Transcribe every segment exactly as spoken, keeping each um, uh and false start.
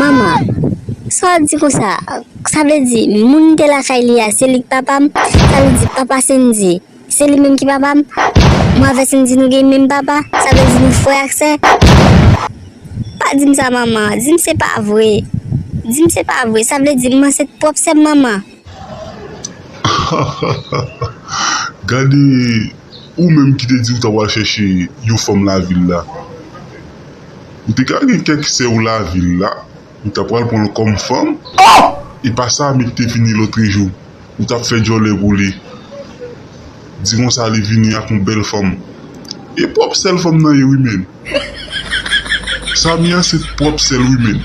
Manman, sa w ap di konsa? Sa vle di, moun m te lakay li a, se li k papa m? Sa vle di, papa Sendy, se li menm ki papa m? Mwen avè Sendy nou gen menm papa? Sa vle di nou frè ak sè? Pa di m sa, manman. Di m se pa vre. Di m se pa vre. Sa vle di m ansent pwòp sè m, manman. Gade, ou menm ki te di ou ta pral chèche yon fanm lavil la. Ou te ka gen kèk sè w lavil la, ou ta pral pran l kòm fanm. E pa sa, Samy te vini lòtrejou, ou t ap fè djòlè pou li. Di konsa li vini ak yon bèl fanm. E pwòp sè l fanm nan ye wi menn. Samy an se pwòp sè l wi menn.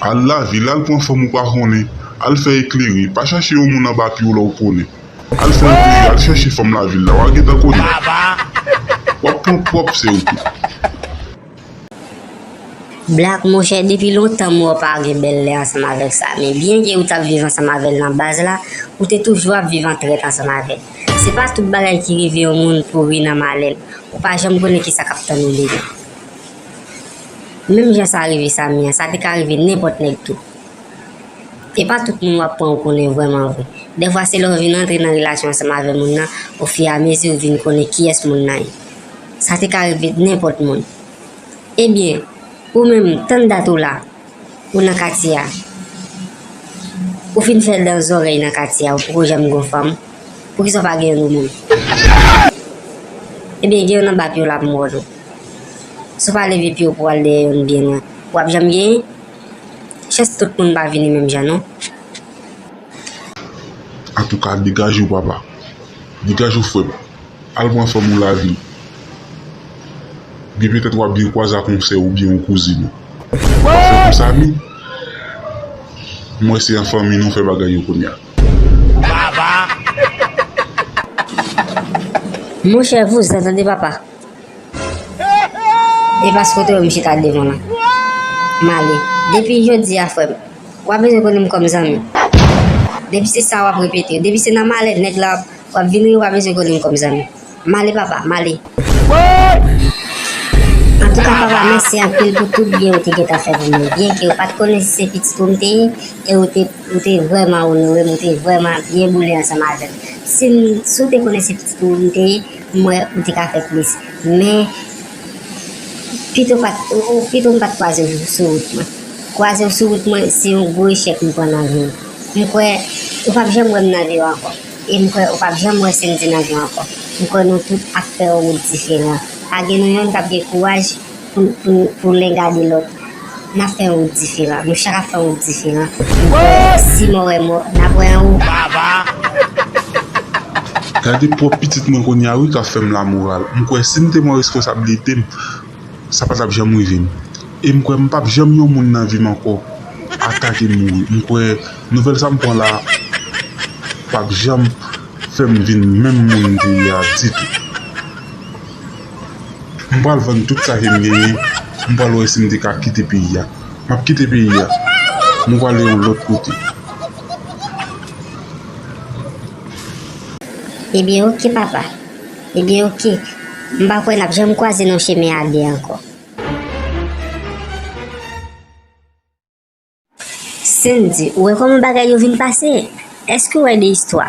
Al lavil, al pran fanm ou pa konnen, al fè eklere, pa chache yon moun anba pye w la ou konnen. Al fè eklere, al chache fanm lavil la, w a gentan konnen. W ap pran pwòp sè w tou. Black monchè, depi lontan m wè w pa gen bèl lè ansanm avèk Samy. Byen ke ou t ap viv ansanm avè l nan baz la, ou te toujou ap viv an trèt ansanm avè l. Se pa tout bagay ki rive yon moun pouri nan malè l. Ou pa janm konnen kisa k ap tann ou dedan. Menm jan sa rive Samy an, sa te ka rive nenpòt nèg tou. E pa tout moun w ap pran ou konnen vrèman vre. Dèfwa se lè w vin antre nan relasyon ansanm avè moun nan, ofiramezi ou vin konnen kiyès moun nan ye. Sa te ka rive nenpòt moun. Ebyen, ou menm, tann dat ou la, ou nan katye a. Ou fin fè dan zòrèy nan katye a, ou poko janm gen fanm. Poukisa w pa gen youn ou menm? Ebyen, gen youn anba pye w la pou m wè w non. Si w pa leve pye w pou w al dèyè youn byen lwen, w ap janm genyen? Chans tout moun pa vini menm jan non. Antouka, degaje w papa. Degaje w frè m. Al pran fanm ou lavil. Byen petèt w ap byen kwaze ak yon sè w oubyen yon kouzin ou. W ap fè pou Samy. M wè se an fanmi nou fè bagay yo kounye a. Monchè, vouzan tande papa. E paske w te wè m chita devan w la. M ale. Depi jodi a, frè m, w a bezwen konnen m kòm zanmi. Depi se sa w ap repete, depi se nan malè nèg la w ap vin ri, w a bezwen konnen m kòm zanmi. M ale papa, m ale. Antouka papa, mèsi anpil pou tout byen ou te gentan fè pou mwen. Byen ke ou pa t konnen si se pitit ou m te ye, e ou te, ou te vrèman onore m, ou te vrèman byen boule ansanm avè m. Si m, si w te konnen se pitit ou m te ye, m wè ou te ka fè plis. Men, pito w pa t, ou, ou, pito m pa t kwaze w sou wout mwen. Kwaze w sou wout mwen, se yon gwo echèk m pran nan vi m. M kwè ou p ap janm wè m nan vi w ankò. E m kwè ou p ap janm wè Sendy nan vi w ankò. M kwè nou tout ap fè yon wout diferan. Pa gen nou yonn k ap gen kouraj pou, pou, pou len gade lòt. N ap fè yon wout diferan. Nou chak ap fè yon wout diferan. M kwè si mò wè mò, n ap wè anwo. Gade pwòp pitit mwen kounye a wi k ap fè m lamoral. M kwè si m te pran reskonsablite m, sa pa t ap janm rive m. E m kwè m p ap janm yon moun nan vi m ankò atake m mouri. M kwè nouvèl sa m pran la p ap janm fè m vin menm moun m te ye a ditou. M pral vann tout sa ke m genyen, m pral wè si m te ka kite peyi a. M ap kite peyi a, m prale yon lòt kote. Ebyen oke papa. Ebyen oke. M pa kwè n ap janm kwaze nan chemen a de ankò. Sendy, ou wè kòman bagay yo vin pase? Èske w wè de istwa?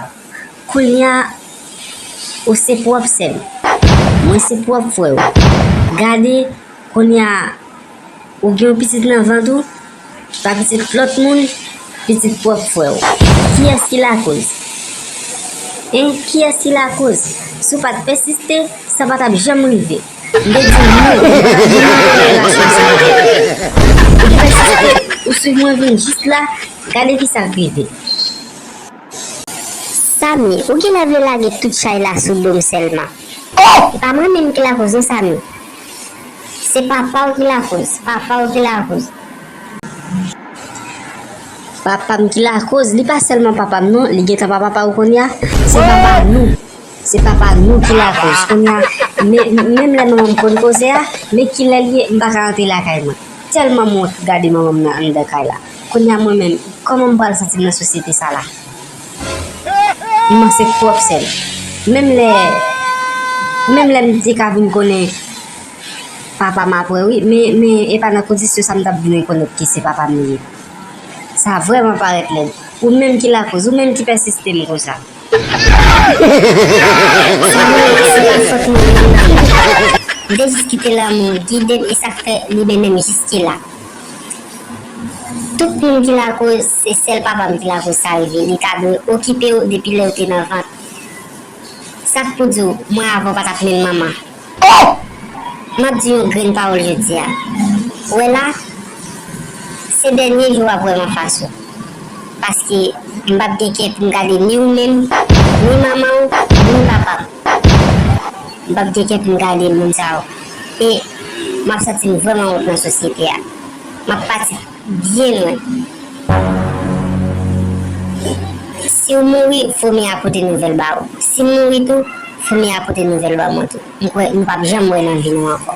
Kounye a, ou se pwòp sè m. Mwen se pwòp frè w. Gade, kounye a, ou gen yon pitit nan vant ou, pa pitit lòt moun, pitit pwòp frè w. Kiyès ki lakoz? Hein, kiyès ki lakoz? Si w pa t pèsiste, sa pa t ap janm rive. M te di w non, m pa vle nan relasyon sa avè w. Ou pèsiste, ou swiv mwen vin jis la, gade kisa k rive. Samy, ou genlè vle lage tout chay la sou do m sèlman. E pa mwen menm ki lakoz non Samy. Se papa w ki lakoz, papa w ki lakoz. Papa m ki lakoz, li pa sèlman papa m non, li gentan pa papa w kounye a. Se papa nou. Se papa nou ki lakoz. Kounye a, men, menm lè manman m konn koze a, men kilè l ye, m pa ka rantre lakay mwen. Tèlman m wont gade manman m nan anndan kay la. Kounye a mwen menm, kòman m pral santi m nan sosyete sa la? M ansent pwòp sè m. Menm lè, menm lè m te ka vin konnen Papa m ap wè wi, men, men e pa nan kondisyon sa m t ap vin rekonèt ke se papa m li ye. Sa vrèman parèt lèd. Ou menm ki lakoz, ou menm ki pèsiste m konsa. Sa vrèman se pa fòt mwen menm. M te jis kite lanmou gide m e sa k fè li mennen m jiske la. Tout moun ki lakoz, se sèl papa m ki lakoz sa rive. Li ta dwe okipe w depi lè w te nan vant. Sa k pou di w, mwen avè w pa t ap menm manman. M ap di yon grenn pawòl jodi a. Ou wè la, se dènye jou w ap wè m anfas ou. Paske m p ap gen kè pou m gade ni ou menm, ni manman w, ni papa m. M p ap gen kè pou m gade moun sa yo. E m ap santi m vrèman wont nan sosyete a. M ap pati byen lwen. Si w mouri, fanmi a pote nouvèl ba ou. Si m mouri tou, fanmi a pote nouvèl ba mwen tou. M kwè nou p ap janm wè nan vi nou ankò.